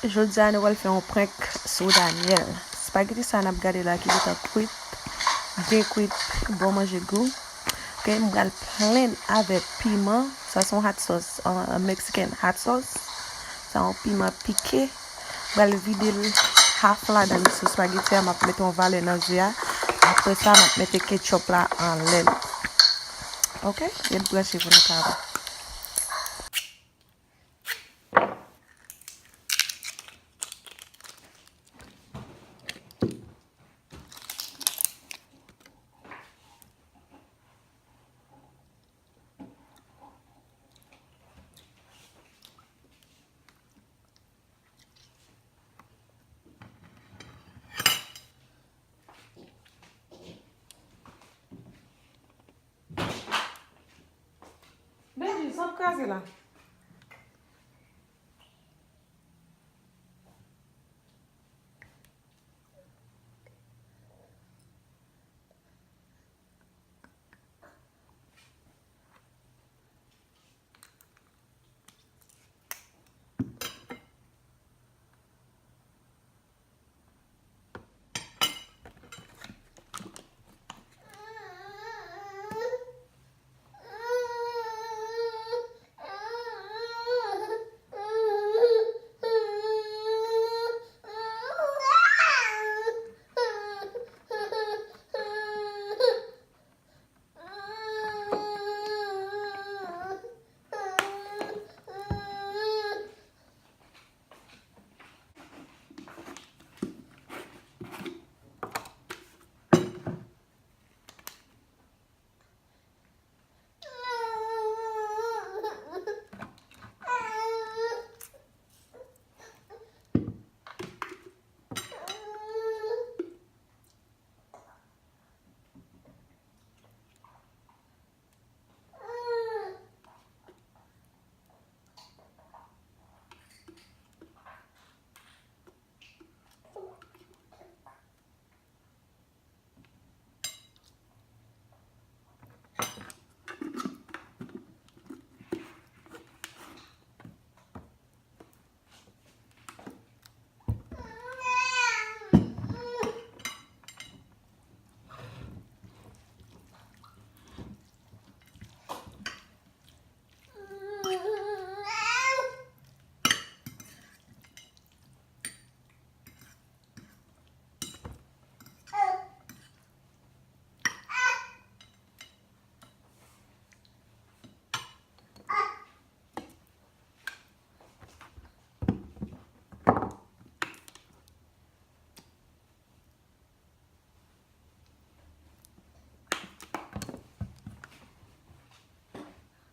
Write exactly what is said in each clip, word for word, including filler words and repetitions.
Jodi a, nou pral fè yon prank sou Daniel. Spaghetti sa n ap gade la ki gentan kwit, byen kwit, bon manje gou. Ok, m pral plenn avèk piman. Sa se yon hot sauce, an, an Mexican hot sauce. Sa yon piman pike. M pral vide l half ladan l sou spaghetti a. M ap mete yon valè nan ze a. Apre sa, m ap mete ketchup la anlè l. Ok, ret branche pou nou ka wè. Benji, sa ap kraze la.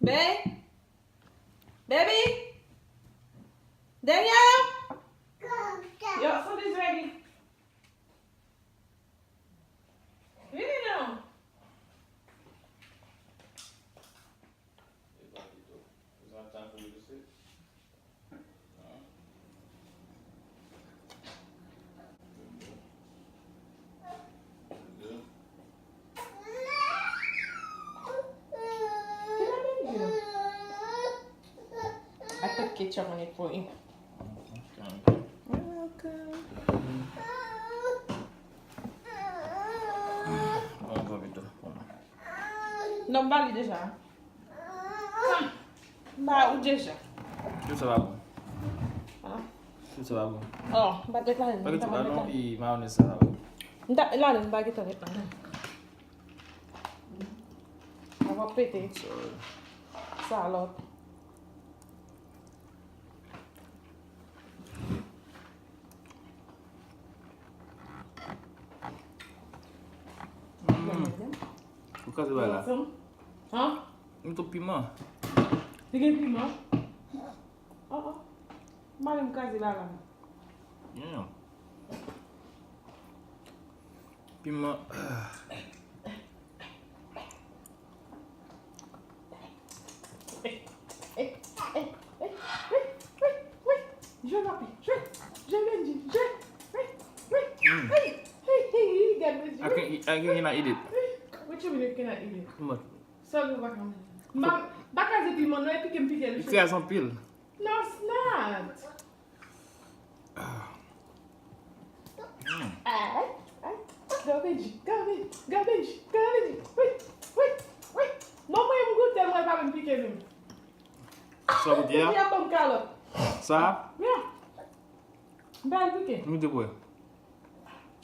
Babe? Baby? Daniel? Your food is ready. Vini non. It's not time for you to sit. I put ketchup on it for you. You're welcome. Non, m ba li deja. M ba ou deja. Tout sa pa bon. Ah. Tout sa pa bon. Oh, m pa t ret la menm. Pa gen tout pa non, e mayonèz sa pa bon. M ta la menm, m pa gentan ret la menm. Sa va pete. Sorry. Salòp. Mm. Ou kraze bagay la. Hein? M tou piman. Li gen piman? Oh, oh. M pa menm kraze bagay la. Yeah. Piman. Jwe papi, jwe. Jwe Benji, jwe. Wi, wi, wi. Mm. Hey, hey, hey, hey, gad Benji. I can, I can, cannot eat it. What you mean you cannot eat it? What? Sa ou pa ka manje. M pa, m pa ka di piman non, epi ke m pike l. Li kraze anpil. No, it's not. Ay, ay, ay, garbage, garbage, garbage, garbage. Wi, wi, wi. Non, mwen, m goute, mwen pa menm pike menm. Sa w goute a? Pike a ban m kalòt. Sa? Yeah. M pa al pike. M goute pou wè.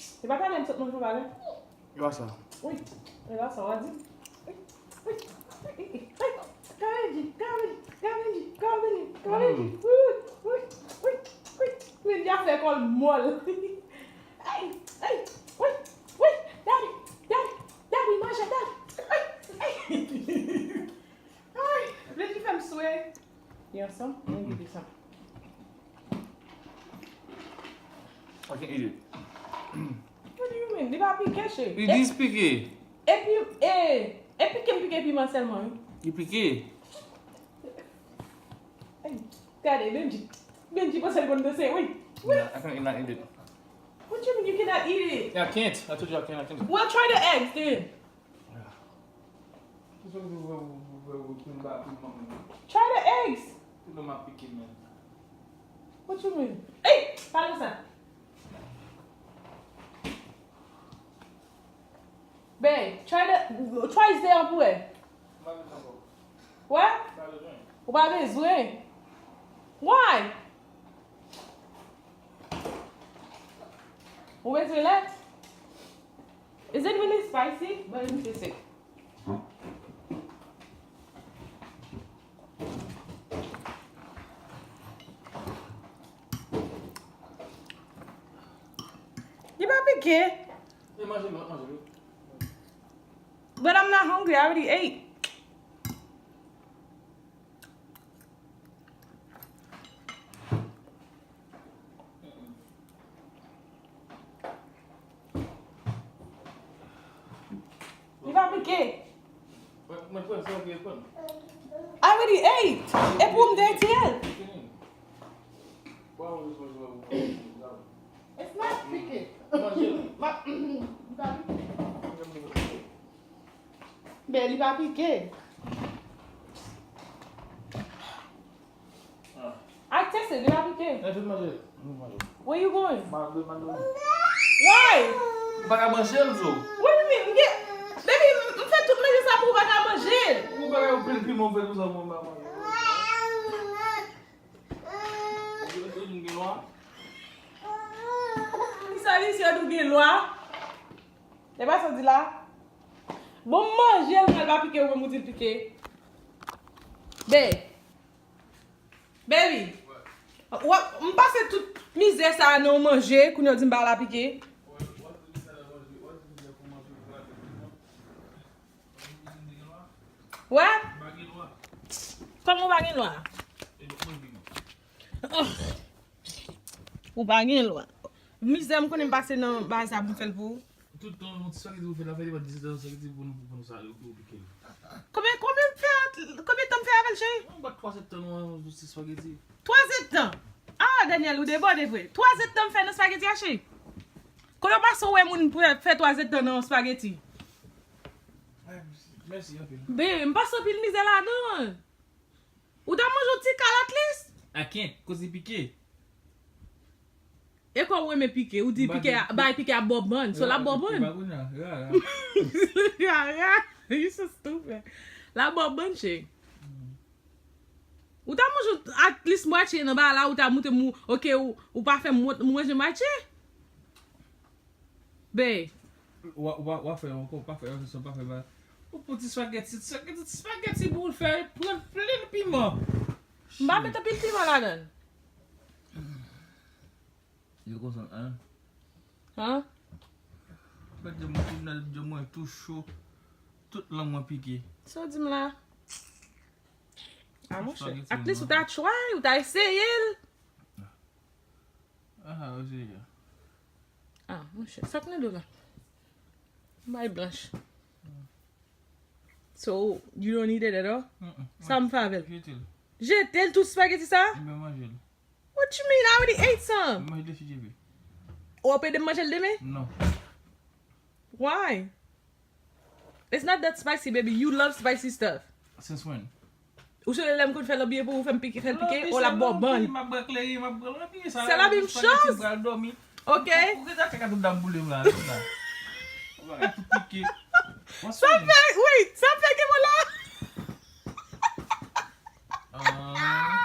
Se pa talè m sot manje w pa lè. E pa sa. Wi. E pa sa, w a di. Wi, wi, wi, wi, wi. Kabeji, kabeji, kabeji, kabeji, kabeji. Wi, wi, wi, wi. Menm jan fè kò l mòl. Ay, ay, wi, wi. Daddy, daddy, daddy, manje, daddy. Ay, ay. Ay, vle di fè m swe. Yon san, yon vide san. I can't eat it. What do you mean? Li pa pike, cheri. It is pike. Epi, e, e pike m pike piman sèlman, wi. Li pike. Ay, gade, Benji. Benji panse l konn danse, wi. Wi. Nah, I can't, I can't eat it. What you mean you cannot eat it? I can't. I told you I can't. I can't. Well, try the eggs then. Ki sa w di w wè w, w wè w ki m ba piman menm? Try the eggs. Piman m ap pike menm. What you mean? Ey! Pale sa. Babe, try the, try there pou wè. M pa bezwen ankò. What? M pa bezwen. Ou pa bezwen? Why? Ou bezwen lèt? Is it really spicy? But let me taste it. Li pa pike. E manje l, manje l. But I'm not hungry. I already ate. Li pa pike. Mwen, mwen pran sa w te pran. I already ate. E pou m te ate l. It's not pike. Manje l. Ma, m pa pike. Men li pa pike. Ah. Ak tese, li pa pike. Mwen vin manje. Mwen manje. Where you going? Ma, ma, ma. Why? M pa ka manje l, Zo. What you mean? M gen, baby, m, m fè tout manje sa pou ou pa ka manje l. Ou pa ka yon pil piman, ou fè tout sa, mwen pa manje. Ou di m gen lwa? Kisa li se nou gen lwa? E pa sa w di la? Bon, m manje l, mwen l pa pike, ou menm ou di l pike. Be. Baby. Wa-, m pase tout mizè sa a nan yon manje, kounye a w di m pa al apike. Wè? Kòman w pa gen lwa? Ou pa gen lwa. Mizè m konnen m pase nan bagay sa pou m fè l pou ou. Tout tan yon ti spaghetti ou fè la fè li pa disèt tan spaghetti pou nou, pou nou sa, pou nou pike l. Konbyen, konbyen m fè, konbyen tan m fè avè l, cheri? Yon bòt twa zèdtan nou an ti spaghetti. Twa zèdtan? Ah, Daniel, ou debòde vre. Twa zèdtan m fè nan spaghetti a, cheri? Kote w pase w wè moun pou fè twa zèdtan nan yon spaghetti? Ay, mèsi anpil. Be, m pase anpil mizè ladan. Ou ta manje yon ti kal at least? I can't, koz li pike. E kò ou renmen pike, ou di pike a, bay pike a bòbòn, so l ap bòbòn. Rara, you so stupid. L ap bòbòn, cheri. Ou ta manje at least mwatye nan bagay la, ou ta montre m, ok, ou, ou pa fè m manje mwatye. Be. Wa, wa, wa fè ankò, pa fè ankò, pa fè ba. Ou pou ti spaghetti, ti spaghetti, ti spaghetti pou l fè, pran plen piman. M pa met anpil piman ladan l. Yo konsa, hein? Hein? Gad jan mwen, jan mwen tou cho, tout lang mwen pike. Sa w di m la? Ah, monchè. At least ou ta try, ou ta eseye l. Ah, wi, se sa. Ah, monchè, sa k nan do la? Bay blanch. So, you don't need it at all? Mm-mm. Sa m fè avè l? Jete l. Jete l tout spaghetti sa? Mwen manje l. What you mean? I already ate some. Mwen manje l depi demen. Ou ap ede m manje l demen? Non. Why? It's not that spicy, baby. You love spicy stuff. Since when? Ou sonje lè m konn fè lanbiye pou ou, fè m pike, fè l pike, ou l ap ba w bann. M ap bwè kleren, m ap bwè lanbiye sa. C'est la même chose. Pral dòmi. Ok. Ou gentan fè tout dam boule m la, la. Ou bagay tout pike. Sa fè, wi, sa fè gen mwen la. Ah.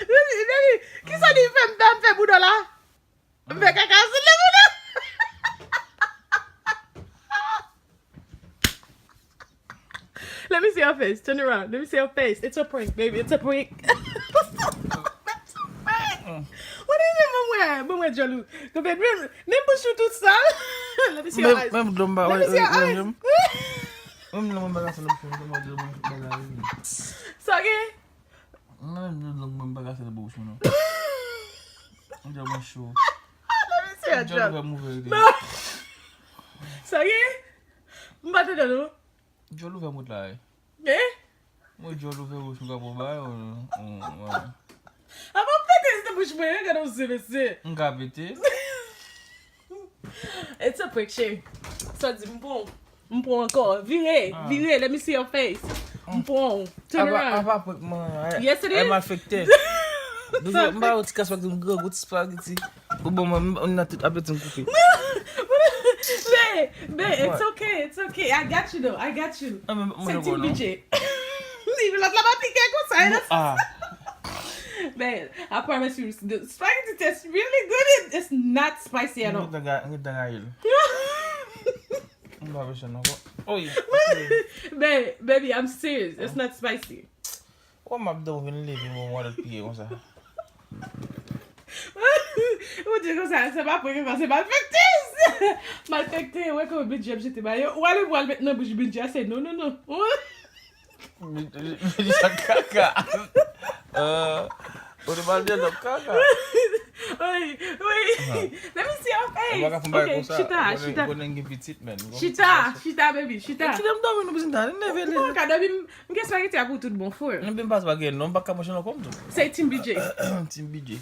Baby, baby, kisa li fè m fè, m fè bouda la? M fè kaka sou le bouda. Let me see your face. Turn around. Let me see your face. It's a prank, baby. It's a prank. It's a prank. What do you mean, mwen wè, mwen wè djòl ou? Konpè, menm, menm bouch ou tout sal. Let me see your eyes. Menm dlo m pa wè. Let me see your eyes. Menm dlo m pa wè. Sa gen? Mwen menm, menm lang mwen m pa ka sèl bouch mwen non. Mwen djòl mwen cho. Let me see your djòl. Djòl ouvè m ouvè wi. Sa gen? M pa tande non. Djòl ouvè m wout la wi. Eh? Mwen djòl ouvè bouch mwen ka pran bagay ou, ou, ou. Apa w pete se bouch mwen, gade w se mesye. M ka pete. It's a prank, cheri. Sa di m pran w. M pran w ankò. Vire, vire. Let me see your face. M pran w. Turn around. Apa prank mwen. Yes, it is. Malfektè. Toujou m ba ou ti kas spaghetti, m grangou ti spaghetti. Ou bon mwen, m nan tout apeti m koupe. Babe, babe, it's okay, it's okay. I got you though. I got you. Se Team B J. Lòt la pa pike konsa. Ah. Babe, I promise you, the spaghetti tastes really good. It, it's not spicy at all. Mwen gentan gaye l. M pa bezwen ankò. Oy. Babe, baby, I'm serious. It's not spicy. Wè m ap di w vin leve mwen mwen lòt piye konsa. Ou di konsa, se pa prank ankò, se malfektè. Malfektè, wè kòman Bidjè ap jete ba yo. Ou ale pou al met nan bouch Bidjè, se non, non, non. Bidjè sa kaka. Euh, ou te mal di ap kaka. Wi, wi. Let me see your face. Ok, chita, chita. Chita, chita, baby, chita. Kite m dòmi, nou bezwen ta neve li. Ou pa ka dòmi, m gen spaghetti a pou tout bon fou. Mwen pa spaghetti non, m pa ka manje non kòm tou. Say Team B J. Team B J.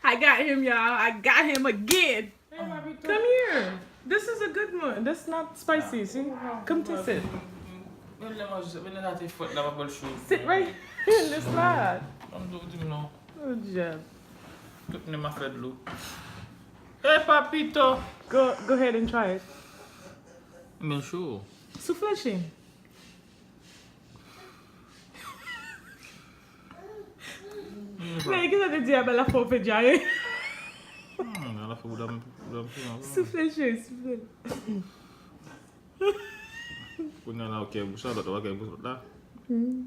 I got him, y'all. I got him again. Come here. This is a good one. That's not spicy, see? Come taste it. Men lè manje, men lè sa te fwèt la, pa bòl cho. Sit right here in this slide. Ban m di w, di m non. Good job. Tout men m a fè dlo. Hey, papito! Go, go ahead and try it. Men cho. Soufle, cheri. Men, kisa te di a, ba la fè w fè dyare? Hmm, a la fè bouda m, bouda m fè mal. Soufle, cheri, soufle. Kounye a la, ok, bouch la, lòt la, ok, bouch lòt la. Hmm.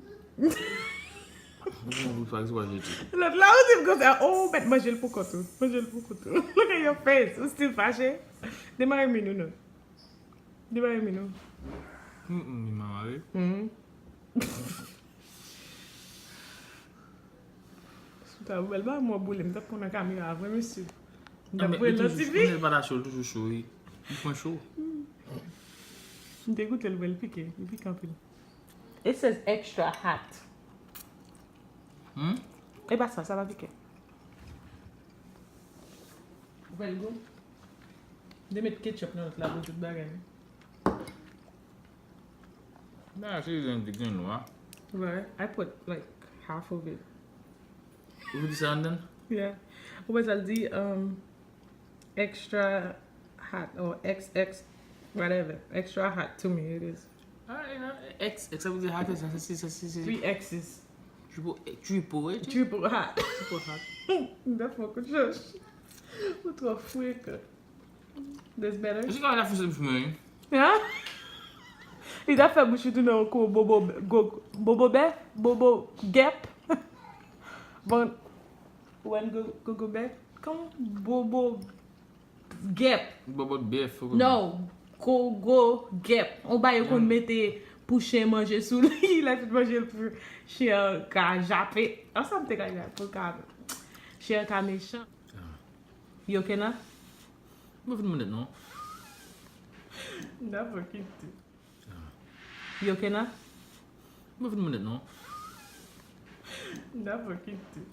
Ou gen yon bouch pa ki se pa jete. Lòt la, ou di m konsa, oh, ou mèt manje l pou kont ou. Manje l pou kont ou. Look at your face, ou still fache. Demare mi nou non. Demare mi nou. Mm, mm, mi mare. Mm. Sou ta bèl ba, mwen boule, m t ap pran nan kamera a vre, mesye. M t ap pran nan T V. Kounye l pa ta cho, l toujou cho, wi. Li pran cho. M te goute l, vre, l pike, li pike anpil. It says extra hot. Hmm? E pa sa, sa pa pike. Vre l gou. M te met ketchup nan lòt la pou tout bagay. Nan, se zen di gen lwa. Right. I put, like, half of it. Ou di sa anndan? Yeah. Ou wè sa l di, um, extra hot or X X, whatever. Extra hot to me, it is. Ah, e nan, X, X, sa vle di hot, sa, sa, sa, sa, sa. Three X's. Triple, triple, eh? Triple hot. Triple hot. M t ap fè yon kout chòch. Ou twò frekan. This better? Eske w la fè bouch mwen, wi? Hein? Li t ap fè bouch li tounen yon kou bobo, go, bobo bèf, bobo gèp. Bon, when go, go, go bèf. Kòman? Bobo gèp. Bobo bèf. No, go, go gèp. On bagay yo konn mete pou chen manje sou li, lè fin manje l pou chen an ka jape. Ansanm te ka jape, pou ka, chen an ka mechan. Ah. You okay now? Mwen vin mounet non. N ap kite. You okay now? Mwen vin mounet non. N ap kite.